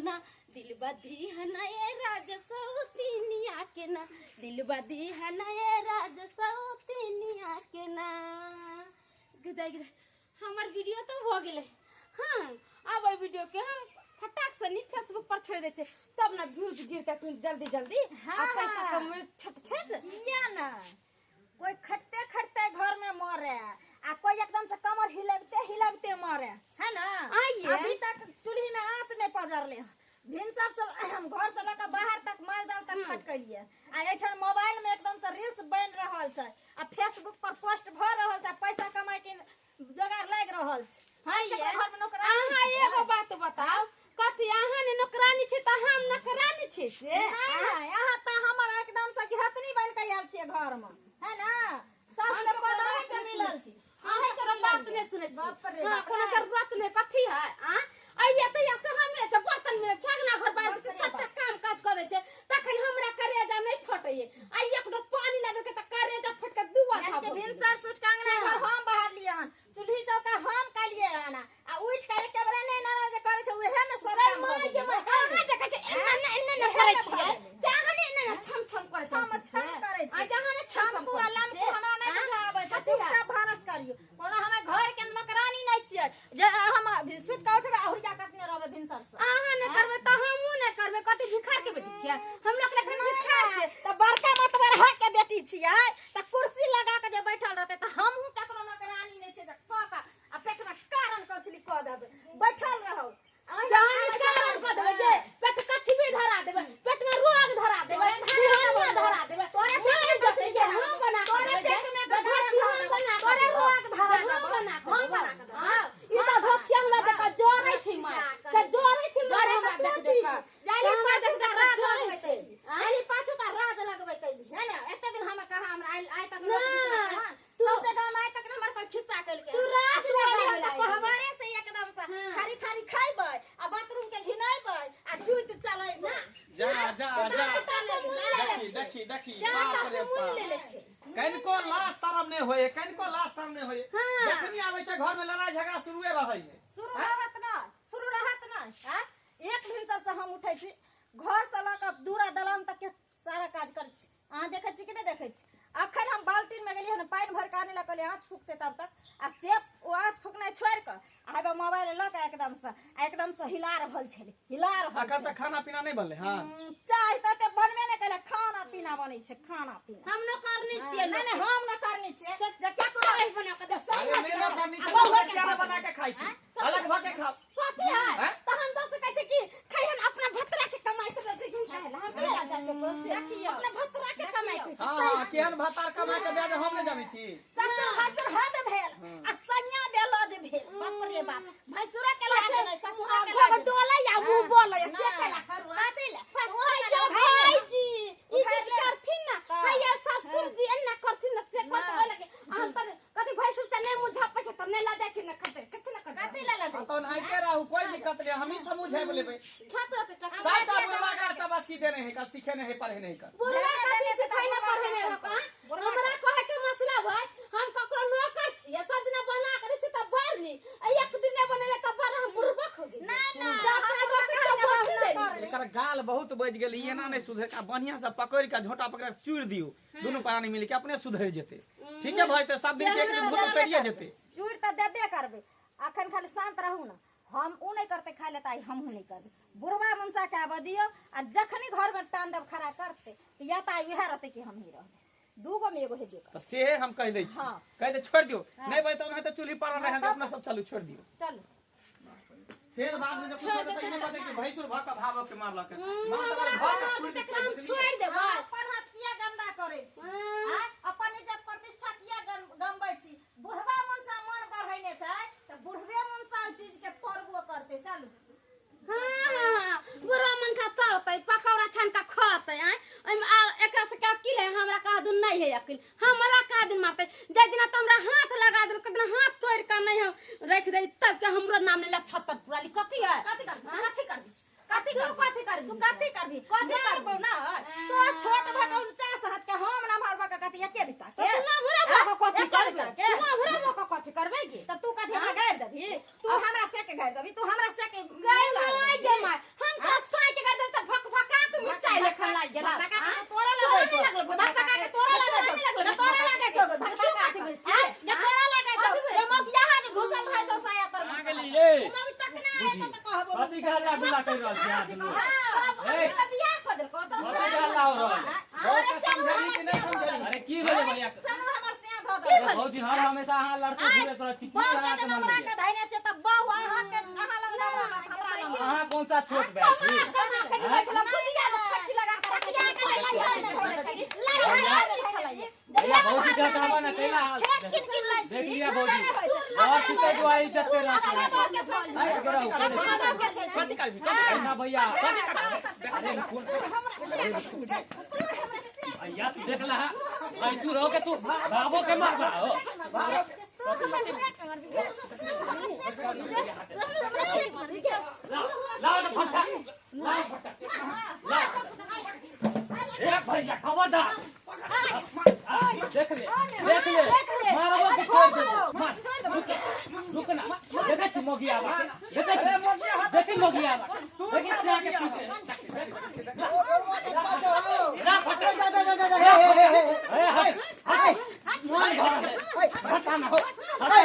ना, दिलबा दीहना ए राजा सौतिनिया के ना, दिलबा दीहना ए राजा सौतिनिया के ना। गदाई गदाई हमर वीडियो तो भऽ गेलै। हाँ, आब एहि वीडियो के हम फटाक से नी फेसबुक पर छोड़ि दै छियै, तब ने व्यूज गिरतै तू जल्दी जल्दी। हाँ, आ पैसा हाँ। कमबै छट छट। किया ना कोई खटते खटते घर में मरे आ कोई एकदम से कमर हिलाबते हिलाबते मरे है ना। आइए। अभी तक चूल्ही में आँच नहीं पजरले, भिनसर से हम घर से लऽ कऽ बाहर तक माल जाल तक खटकलिए आ एहिठाम मोबाइल में एकदम से रील्स बनि रहल छै आ फेसबुक पर पोस्ट भऽ रहल छै, पैसा कमाई के जोगाड़ लागि रहल छै। हम आइए। केकरो घर में नौकरानी अहाँ छियै? एगो बात बताउ, कथी अहाँ ने नौकरानी छी तऽ हम नौकरानी छी से? नहीं नहीं, अहाँ तऽ हमर एकदम से गृहस्थनी बनि कऽ आयल छियै घर में, है ना? सास हम के तऽ पद कोनो अहाँके बात नहि मिलल सुनै छी। हम ककरो बात नहि सुनै छी। बाप रे हाँ, बाप। कोनो जरूरत नहि। कथी है आ अइये तऽ से हमे छै बर्तन में छगना घर बाहर बाप रे सबटा बाप। काम काज कऽ दै छै, तखन हमरा करेजा नहि फटैये। आ एक डोर पानी ला देलकै तऽ करेजा फट के दू यानी आधा कि भऽ गेलै। भिनसर सुट के अंगना घर हाँ। हम बहारलियै हन, चूल्ही चौका हम कलियै हन आ उठि के एके बेरा नहि नाना जे करै छै उहे में सब गै काम भऽ माय गेलै। गे माय, अहाँ जे कहै छै एना ने एना ने उहे करै में भऽ छियै, गेलै। से अहाँ ने एना ने छम छम करैत छम रहै छम छियै। करै आ छियै। जे अहाँ ने छम छम छमकू आ करै छियै। लमकू हमरा नहि आँ? बुझा आबै छै। कथी है? चुपचाप भानस करियौ। कोनो हमे घर के नौकरानी नहि छियै जे हम सुति कऽ उठबै आ हुरिया कटने रहबै भिनसर से। अहाँ नहि करबै तऽ हमहूँ नहि करबै। कथी भिखार के बेटी छियै? हम लोग एखन भिखार छियै। तऽ बड़का मतबरहा के बेटी छियै तऽ कुर्सी लगा के जे बैठल रहतै तऽ हमहूँ ककरो नौकरानी नहि छियै जे कऽ कऽ आ पेट में कारण कछली कऽ देबै बैठल रहू। जहन में कारण कऽ देबै जे पेट कछबी धरा देबै, पेट में रोग धरा देबै, बिहानिया धरा देबै, तोरे मारि पेट में देतै कछली जे धरा हम बना कऽ तोरे देबै जे पेट में जे धरा धोछी हम देबै। बना कऽ तोरे देबै। रोग धरा जे हम देबै। बना कऽ हम देबै। बना कऽ देबै। हाँ, ई तऽ धोछिया हमरा देख कऽ जरै छै माय, से जरै छै माय जरै हमरा तऽ देख तू देख छी। कऽ। जाली हमरा पाछू देख का देख कऽ राज जरै लगबैत छै। अयली। आँय? जाली पाछू का राज लगबैत अयली, है ना? एते दिन हम कहाँ हमरा आइ तक लोक ना, बिसरत हन? तू- सौंसे गाम आइ तक हमर कोई खिस्सा केलकै। तू राज आ तू अयली हन लगाबै तऽ लागी। कोहबरे से एकदम से हाँ। थारी थारी खैबै आ बाथरूम के घिनैबै आ जुति चलैबै। जा जा जा, जाता से मुँह ले ले देखी छै। देखी देखी, जाता बाप से रे मुँह बाप। ले ले छै। कनिको लाज शरम नहि होय, कनिको लाज शरम नहि होय। हाँ। जखनी आबै छै घर में लड़ाई झगड़ा शुरुए रहै है। शुरू रहत ना, शुरू रहत ना। आँय? एक भिनसर से हम उठै छी, घर से लऽ कऽ दूरा दलान तक के सारा काज करै छी। अहाँ देखै छी कि नहि देखै छी? अखन हम बाल्टीन में गेलियै हन पानि भरि कऽ आनै लए, कहलियै आँच फूकतै तब तक, आ से ओ आँच फूकनाइ छोड़ि कऽ आ हेबे मोबाइल लऽ कऽ एकदम से आ एकदम से हिला रहल छलै, हिला रहल अखन छलै। तक खाना पीना नहि बनलै हँ? चाय तऽ एते बनबे नहि केलक, खाना पीना बनै छै, खाना पीना। हम नौकरनी छियै। नहि नहि, हम न करनी छियै जे केकरो चाय बना कऽ दे। अरे नहि न करनी छै, आ बौआ तऽ किया ने बना के खाइ छी? अलग भऽ के खाउ। कथी है? हैं? तऽ हम दोस्त कहै छै कि खैहन अपना भतरा के कमाई से रजे घुम कहला हम बेला जाके ककरो से देखियौ। अपना भतरा के कमाई के छै। हाँ हाँ, केहन भातार कमा के दे जे हम नहि जानै छी। ससुर भैंसुर हद भेल आ सैया बेलज भेल। बाप रे बाप, भैंसुरा के लाज नहि, ससुरा के लाज घर डोलै या मुंह बोलै से नहि। केला करू? कथी ले? हैया भाईजी ई चीज करथिन ना, हैया ससुर जी एना करथिन ना, से करते ओइ लगे हम तऽ कथी भैंसुर से नहि मुँह झापै छै तऽ नहि लऽ जाइ छै ने खते कथी ने करतै। कथी ले लऽ हाँ, तो ओनाहिते रहू, कोई दिक्कत नहीं, हमही समझ लेबै। छाप रहतै कथी? सबटा बुढ़वा के चबासी देने है का, सीखे नहीं है पढ़े नहीं का। बुढ़वा कथी सिखै ने पढ़े ने रहक? हमरा कहे के मतलब है हम ककरो नौकर छियै, सब दिना बना के दै छियै तऽ बड़ नी आ एक दिन नहि बनेले तऽ बड़ हम बुढ़बक हो गेली। ना, ना, तऽ अपना हम बाप के बुढ़बक चौबसी हम देली। नौकर। एकर गाल बहुत बजि गेल, ई एना नहि सुधर का, बढ़िया से पकड़ के झोंटा पकड़ के चूरि दियौ दुनू प्राणी मिल के, अपने सुधरि जेतै। ठीक है भाई, तऽ सब दिन के एक दिन भूत तरिए जेतै। चूड़ तऽ देबे करबै, अखन खाली शांत रहू ने। हम उ नहि करतै खाइ लए तऽ आइ हमहूँ नहि करबै। बुढ़वा मनसा के आबऽ दियौ आ जखनी घर में तांडव खड़ा करतै तऽ या तऽ आइ उएह रहतै कि हमही रहबै, दूगो में एगो हेबे करतै। तऽ सेहे हम कहि दै छी। हाँ। कहि दे छोड़ि दियौ, नहि भाई तऽ ओनाहिते चूल्ही पर रहै, अपना सब चलू छोड़ि दियौ। चलू। फेर बाद में जब कुछ होतै तऽ ई नहि कहतै कि भैंसुर भऽ कऽ भाव के मारलक। हमरा मार देतै एकरा हम छोड़ि देबै। अपन हाथ किया गंदा करै छी? आँय? अपन इज्जत प्रतिष्ठा किया गमबै छी? बुढ़वा मनसा मन बढ़ेने छै तऽ बुढ़वे मनसा ओहि चीज के तोड़बो करतै। चलू। हाँ, बुढ़वा मनसा तरतै पकौड़ा छान के खतै। आँय, ओहिमे आ एकरा से अकिल है? हमरा कहा दिन नहीं है अकिल, हमरा कहा दिन मारतै। जाहि दिना तऽ हमरा हाथ लगा देलकै दिना हाथ तोड़ि के नहि हम राखि दै तब के हमरो नाम नहि लग छत्तर पुराली। कथी है? कथी करबी? कथी करबी? कथी तू करबी? कथी करबी? तू कथी करबी? कथी मारबौ करबी? ना तो छोट भऽ कऽ 49 हाथ के, हम ना मारबऽ के कथी एके बिता के? तू ना भरा भऽ कऽ कथी एके करबै? बिता के? तू ना भरा भऽ कऽ कथी करबै गे? तऽ तू कथी हमरा गारि देबही? तू हमरा से के गारि देबही? तू हमरा से के गै माय गे माय, हम तोरा लाग गेला भकभका के तोरा लगै छौ, भकभका के तोरा लगै छौ, ने तोरा लगै छौ, भकभका के ने तोरा लगै छौ। जे मौगिया जे घुसल रहै छौ साया तर कहाँ गेली रे? मौगी तकना आए त कहबो। कथी के हल्ला गुल्ला करि रहल छी अहाँ दुनू? ए, बियाह कऽ देलको तो। कथी के हल्ला हो रहल है? अरे चलू। समझली कि नहि समझली? अरे की भेलै भैया? चलू, हमर सिया धऽ अरे दे। भौजी, हर हमेशा अहाँ लड़ते झूलैत रहै छी। की बहु के अहाँके जे मन नमरा होइए? के धैने छै त बहु अहाँ के, अहाँ लग नमरा, हमरा लग। अहाँ कौन सा छोट भाय छी? कमा के दिबै छला कुटिया में खट्टी लगा के तकिया के लइहर में धैने छी, लइहर में धैने छी। भैया भौजी के कहबा ने कैला खेत किन किन लै छी। देख लिया भौजी, घर सुतै दुआरे इज्जत कर रहल छी अहाँके। हटि के रहू, केने छी? कथी करबी, कथी करबी? ना भैया, भैया तू देख लहा, ऐसू रहो के तू बाबो के मारबा हो। लाओ लाओ ना फट्टा, लाओ फट्टा, लाओ। ए भैया खबरदार, देख ले, देख ले, मारबो के छोड़ देबो। मार, रुक, रुक ना। देखै छी मोगिया बा, देखै छी, देखी मोगिया बा, देखी सिया के पीछे। ला फट्टा। ए हट हट, मन भर है, हटा ना हो, हटा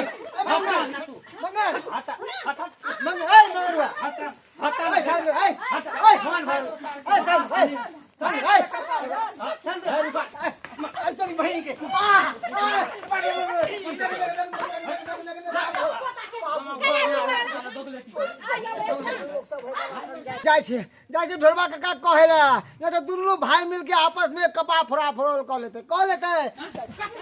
हटा ना तू, हटा हटा हटा हटा हटा, मन भर। ए रुका। जाइ छी, जाइ छी ढोरबा काका कहे ला, नहीं तो दुनू भाई मिल के आपस में कपा फोड़ा फोड़ल कह लेते, कह लेते।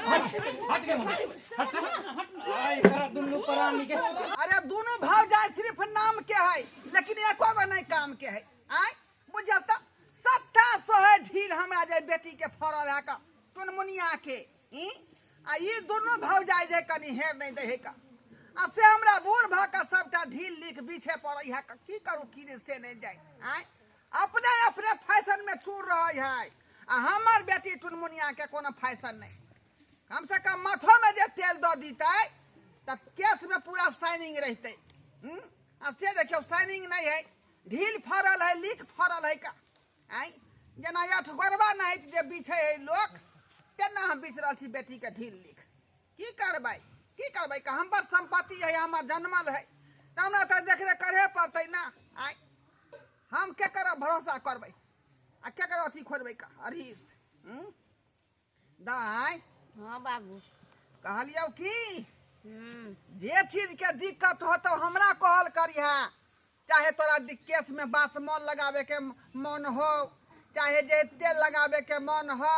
हट के मम्मी, हट हट, आई करा दुनू प्राणी के। अरे दोनों भाव जाय सिर्फ नाम के है, लेकिन एको गो नहीं काम के है। आय बुझल त सत्ता सोहे ढील हमरा जे बेटी के फरल है का टुनमुनिया के ई आ ई दोनों भाव जाय जे कनी हेर नहीं दे है का, आ से हमरा बूढ़ भा का सबटा ढील लिख पीछे पड़ै है का, की करू की नहीं से नहीं जाय। आय अपने अपने फैशन में चूर रहे है, आ हमर बेटी टुनमुनिया के कोनो फैशन नहीं। कम से कम माथो में जे तेल दऽ दितै तऽ केश में पूरा शाइनिंग रहतै। आ से देखियौ शाइनिंग नहीं है, ढील फरल है, लीक फरल है का। आँय जेना अठगोरबा नहीं जे बिछै है लोक, तेना हम बिछ रहल छी बेटी के ढील लीक। की करबै, की करबै का, हमर संपत्ति है, हमर जनमल है, तऽ हमरा तऽ देखरेख करहे पड़तै ना। आँय हम केकर भरोसा करबै आ केकर अथी खोजबै का अरीस। दाइ। हाँ बाबू। कहलियौ की जे चीज के दिक्कत होतौ हमरा कहल करिहे, चाहे तोरा केश में बासमल लगावे के मन हो, चाहे जे तेल लगावे के मन हो,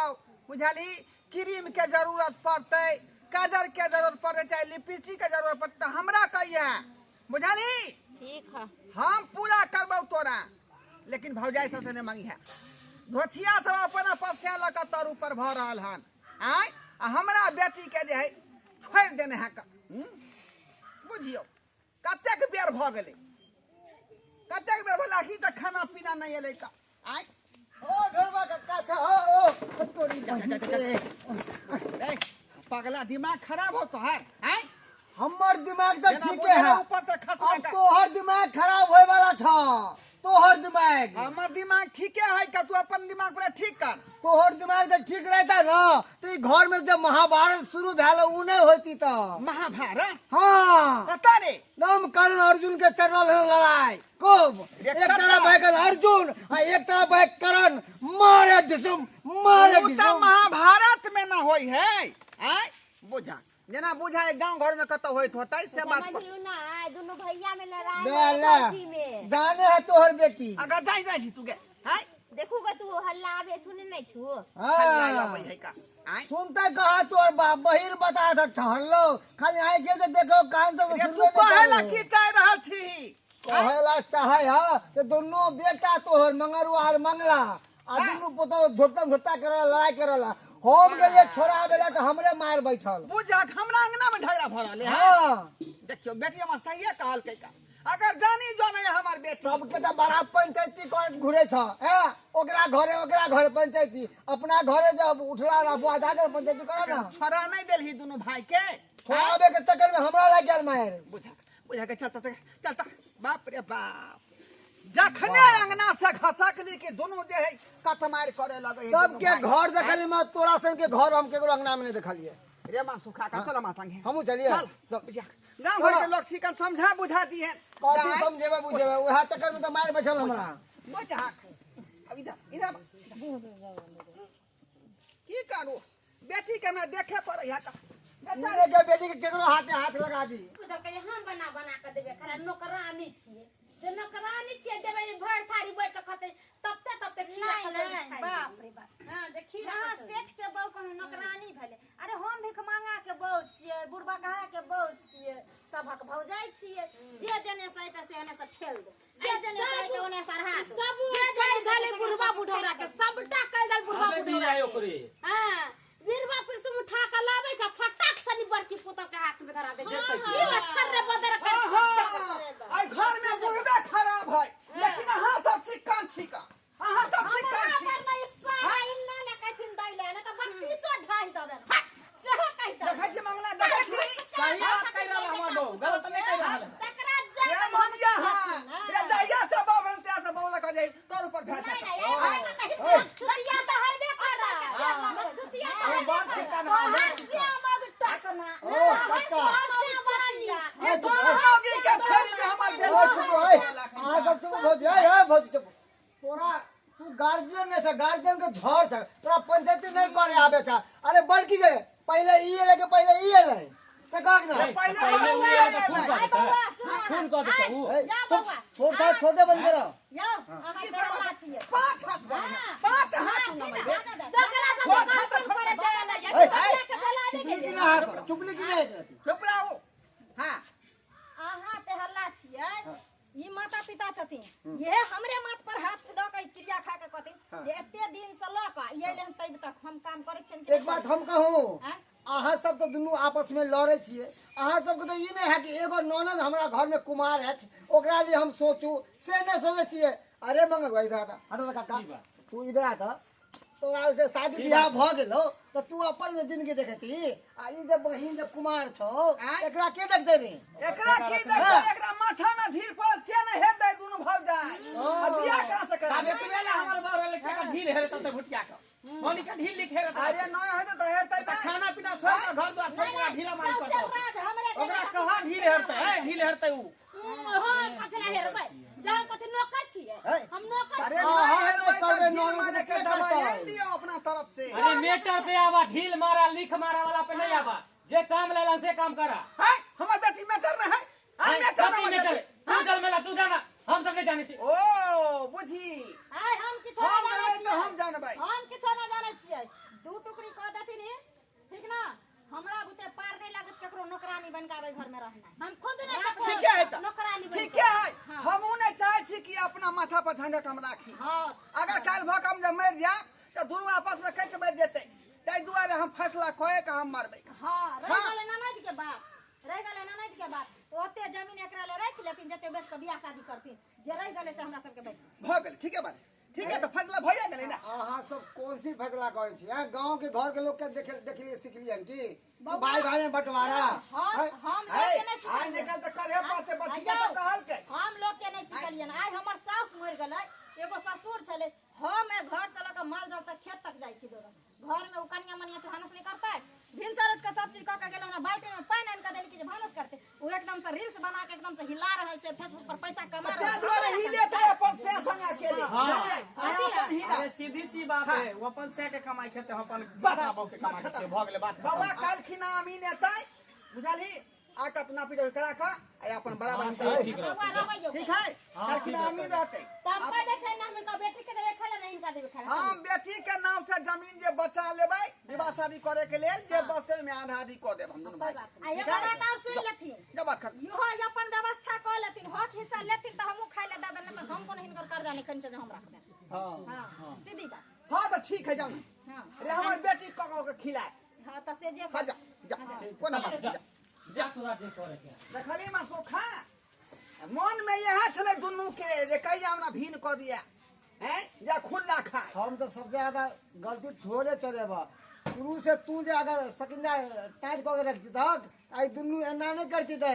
बुझलही, क्रीम के जरूरत पड़तै, काजर के जरूरत पड़तै, चाहे लिपस्टिक के जरूरत पड़तै, तऽ हमरा कहिहे, बुझलही। ठीक है। हम पूरा करबौ तोरा, लेकिन भौजाई सबसे नहीं मांगी है। धोछिया सब अपन अपन से लऽ कऽ तर ऊपर भऽ रहल हन। आँय आ हमरा बेटी के जे है छोड़ि देने है का। बुझियौ कतेक बेर भऽ गेलै, कतेक बेर भेलै कि तऽ खाना पीना नहि एलै का। आँय ओ ढोरबा काका छा, ओ ओ तोरी बहिन के। रे पगला, दिमाग खराब हो तोहर। आँय हमर दिमाग तऽ जेना ठीके बुझल है, ऊपर से खसलै अब का। तोहर दिमाग खराब होए वाला छ, तोहर दिमाग। हमर दिमाग ठीके है का, तू अपन दिमाग पूरा ठीक कर। तोहर दिमाग तऽ ठीक रहता न तो ई घर में जब महाभारत शुरू भेल उ नहीं होती तऽ। महाभारत? हाँ। कतऽ रे? नाम कर्ण अर्जुन के चल रहल है लड़ाई खूब, रे एक कतऽ? तरफ है अर्जुन आ एक तरफ है कर्ण, मारे ढिसुम मारे उ तऽ ढिसुम। महाभारत में न होई है। आँय बुझा, जेना बुझाय गांव घर में कतौ होइत होतै से बात कर। समझलू ना, दुनू भैया में लड़ाई ले है, ले भौजी में। जाने है तोहर बेटी। अगर जाय जाय छी तू गे। आँय देखू ग तू हल्ला आबे सुने नहीं छु। हल्ला हाँ। अबै है का। आँय सुनते कहा तोहर बाप बहिर बता था ठहरलो, खाली आइ के जे देखो कान से रे सुनबे तू नहीं कहे ला करो। की चाहि रहल छी? कहेला चाहे है कि दोनों बेटा तोहर मंगरुआ और मंगला आ दुनू पुतोह झोटा झोटा करला, लड़ाई करला। हम गेलिए छोड़ाबे ला तऽ हमरे मार बैठल। बुझक हमरा अंगना में झगड़ा भऽ रहल है। हाँ। देखियौ बेटी हमर सहिए कहलकै का, अगर जानी जो नहीं हमर बेटी सबके तऽ बड़ा पंचायती करैत घुरे छ, हैं ओकरा घरे ओकरा घरे पंचायती, अपना घरे जब उठला रफुआ जाकर पंचायती कर ना। छोड़ा नहीं देलही दुनू भाई के। छोड़ाबे के चक्कर में हमरा लागि गेल मार। बुझक बुझक, चलता चलता। बाप रे बाप, जखने अंगना से घसकली के दुनू जे है कतमार करे लगे है दुनू सबके भाई। घर देखली मैं तोरा सन के घर हम केकरो अंगना में नहीं देखलिए। रे मां सुखा का चल मां संगे हमहूँ चलिए। चल गांव भर के लोग छिकन समझा बुझा दी है। कथी समझेबे बुझेबे, उएह चक्कर में तो मार बैठल हमरा। बुझा अब इधर इधर की करू, बेटी के हमरा देखे पड़े है त ई के बेटी के केकरो हाथ में हाथ लगा दी। उधर के हम बना बना के देबे, खाली नौकरानी छियै, जे नौकरानी छियै देबै भर थारी बैठ के खतै तबते तबते खीरा नहीं, खतै नहीं, छाइ। बाप रे बाप। हां, जे खीरा अहाँ खतै। सेठ के बहू कहूँ नौकरानी भेलै। अरे हम भिख मांगा के बहू छियै, बुढ़बा कहा के बहू छियै, सबक भौजाइ छियै, जे जने से अयतै से ओने से ठेल दे, जे जने से अयतै ओने से अढ़ा दे, सब जे कहि जने से देलै अयतै बुढ़बा बुढ़ौरा के, सबटा कहि देल बुढ़बा हमे बुढ़ौरा दिया के। ओकरे। हां, बीरबा फिर से उठा के लाबै छै, फटाक सनी बड़की पुतल के हाथ में धरा दे छै। ई मच्छर रे बदर कर। आई घर में बुढ़बे खराब है, लेकिन अहाँ सब छिकन छिकन, अहाँ सब छिकन हमरा छी। अगर नहि सारा इन्ना ने कहथिन दै ले, नहि तऽ 32 ढाइ देबनि। सेहो कहि देबनि। देखै छी मंगला, देखै छी सही बात कहि रहल हमर बहू, गलत नहीं कहि रहल। तकरा रे जे मनिया, हां रे जहिया से बाबन त्या से बौला कह जाई तोर ऊपर भैंस नहीं, है। नहीं, ए बात नहीं। छुतिया तऽ हेबे करत। छुतिया तऽ अरे हेबे बाप करत। छिकन तोहर श्यामक टकना। ओ काका ई दुनू मौगी के फेरी में हमर ओ चुप ओए, अहाँ सब चुप भौजी, ए ए भौजी चुप। तोरा तू गार्जियन नहीं छ, गार्जियन के झड़ छ, तोरा पंचायती नहीं करे आबे छ। अरे बड़की के पहले ई एले के पहले ई एले से कहक ना। पहिले पहिले बौआ उ आयल तऽ एलै। खून कऽ आइ देतै। बौआ, सुनू ना। खून कऽ देतै उ। ए, या चुप, बौआ। छोट था छोटे बन के रह। यौ, अहाँ बेरला छियै। पाँच हाथ बना, पाँच हाथ नमैबे। तकरा से छोट दुकान हाथ पर छोट पड़े जाय ला। ए, छुतिया के बोलाबे चुपली के की ना हाथ, चुपली की नहीं है। चुप रहो। हां अहाँ तेहल्ला छियै, ई माता पिता छथिन, ये हमरे माथ पर हाथ दऽ के क्रिया खा के कहथिन जे एते दिन से लऽ कऽ ई अयलै हन तब तक हम काम करै छियनि कि एक बात हम कहूँ, आँय? अहाँ सब तो दुनू आपस में लड़े छियै, अहाँ सबके तो ई नहीं है कि एगो ननद हमरा घर में कुमार है ओकरा लिए हम सोचू, से नहीं सोचे छियै। अरे मंगल भाई दादा हटो तो काका, तू इधर आ त तोरा जे शादी बियाह भ गेलो त तू अपन जिंदगी देखै छी, आ ई जे बहिन जे कुमार छौ एकरा के देख देबी? एकरा की देखै, एकरा माथा में धीर पर से नहीं हेतै दुनू भौजाइ। आ बियाह कहाँ से तब करबै? एतबे ला हमर बहू रहलै के ढील हेरे तब घुटिया के मनी के ढील लिखे रहता। अरे नहीं हेतै तऽ हेतै त खाना पीना छोड़ के घर द्वार छोड़ के ढीला मारी सौंसे करतौ। राज हमरे देने ओकरा छथिन। कहाँ ढील हेरतै, ए ढील हेरतै उ। हां, कथी ला हेरबै? जहन कथी नौकर छियै, हम नौकर अरे छियै। नहीं अहाँ हेरबै नहि तऽ करबै, ढील ननद मारे के के दवाई करतै? आनि दियौ अपना तरफ से। अरे मेटर पे आवा, ढील मारा लिख मारा वाला पे नहीं आवा, जे काम लेलन से काम करा। है हमर बेटी मेटर नहीं है, आ मेटर कथी नहीं मेटर? बेटी। तू चल मेला, तू जाना, हम सब नहीं जाने छी। ओ बुझी आइ हम किछो हम नहि जानै जानबै तऽ छियै। हम जानबै। हम किछो नहि जानै छियै, दू टुकड़ी कऽ देथिन ई, ठीक ना? हमरा बुते पार नहीं लागत केकरो नौकरानी बन के आबै घर में रहना। हम खुद नहीं ककरो ठीके है तऽ। नौकरानी बन के। ठीके है, हमहूँ नहीं चाहै छी कि अपना माथा पर झंझट हम राखी। हाँ। अगर काल्हि भऽ कऽ हम जब मरि जायब तऽ दुनू आपस में कटि मरि जेतै, ताहि दुआरे हम फैसला कए कऽ हम मरबै। हाँ, रहि हाँ। गेलै ननद के बात, रहि गेलै ननद के बात, ओते जमीन एकरा ले राखि लेथिन जते बेच कऽ बियाह शादी करथिन, जे रहि गेलै से हमरा सबके बेच। भऽ गेलै, ठीके बात, ठीक है तऽ फैसला भइए गेलै ना। अहाँ सब कौन सी फैसला करै छी? गांव के घर के लोग के देखलिए सिखलिए कि भाई भाई में बंटवारा। हम लोग के नहीं आइ निकल तऽ करे पड़तै, बचिया तऽ कहलकै। हम लोग के नहीं सिखलियन। आइ हमर साउस मरि गेलै, एगो ससुर छलै, हम घर से लऽ कऽ माल जाल तक खेत तक जाइ छी दौड़ल। घर में उ कनिया मनिया छै, भानस नहीं करतै, भिनसर उठि कऽ सब चीज कऽ के गेलहुँ ने, बाल्टी में पानि आनि कऽ देली कि जे भानस करतै, उ एकदम से रील्स बना के एकदम से हिला रहल छै, फेसबुक पर पैसा कमा रहल ताहि छै। दुआरे हिलेतै अपन से संग अकेले। हाँ। अहाँ अपन हिला। अरे सीधी सी बात है, वो अपन से के कमाई खेते, हम अपन बस बाबू के कमाई खेते, भऽ गेलै बात खतम। बौआ काल्हिखिना अमीन एतै, बुझलही? आ कऽ अपना पीठ करा कऽ आ अपन बराबर हाँ, हिसाब। से ठीक बौआ रहतै। रहबै यौ। ठीक है, काल्हिखिना अमीन रहतै। तऽ हम कहि दै छै ना, हम हिनका बेटी के देबै खाय ला, ना हिनका देबै खाय ला। हम बेटी के नाम से जमीन जे बचा लेबै विवाह शादी करे के लेल, जे बचतै ओहिमे आधा आधी कऽ देब हम दुनू भाई। आ एगो बात आओर सुनि लेथिन, जब बात खत्म। इहो अपन व्यवस्था कऽ लेथिन, हक हिस्सा लेथिन तऽ हमहूँ खाय लए देबै, नहि तऽ हम कोनो हिनकर कर्जा नहि खैने छियै जे हम रखबै। हाँ। हाँ, सीधी बात। हाँ तऽ ठीक है, जाउ ने। हाँ। रे हमर बेटी कऽ कऽ के खिलाए। हाँ तऽ से जे हाँ जा जा, कोना बात, जा जा तोरा जे करे के। देखली मां सोखा, मन में इएह छलै दुनू के जे कहिया हमरा भीन कऽ दिया हैं जा खुल्ला खाए। हम तो सबसे ज्यादा गलती थोड़े चलेबा, शुरू से तू जे अगर सकिंजा टाइट कऽ के रखती तक आई दुनू एना नहीं करती ते।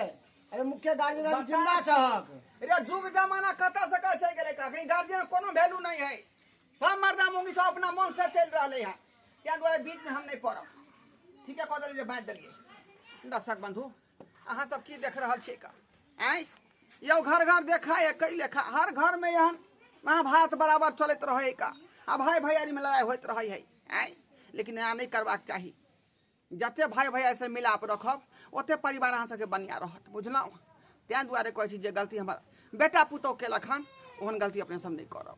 अरे मुख्य गार्जियन अभी जिंदा छहक। रे जुग जमाना कतऽ से कतऽ चलि गेलै, कहीं गार्जियन कोनो वैल्यू नहीं है, सब मर्दा मौगी सब अपना मन से चलि रहलै है, ताहि दुआरे बीच में हम नहीं पड़ब। ठीक है, कह देलियै जे बाँटि देलियै। दर्शक बंधु, अहाँ सब की देख रहल छियै का आँय यौ? घर घर देखा है कई लेखा, हर घर में एहन महाभारत बराबर चलैत रहै का, आ भाई भैयारी में लड़ाई होइत रहै है आँय। लेकिन एना नहीं करबाक चाही, जते भाई भैया से मिलाप रखब ओते परिवार अहाँ सबके बढ़िआँ रहत, बुझलहुँ? ताहि दुआरे कहै छी जे गलती हमर बेटा पुतोह केलक हन ओहन गलती अपने सब नहि करब।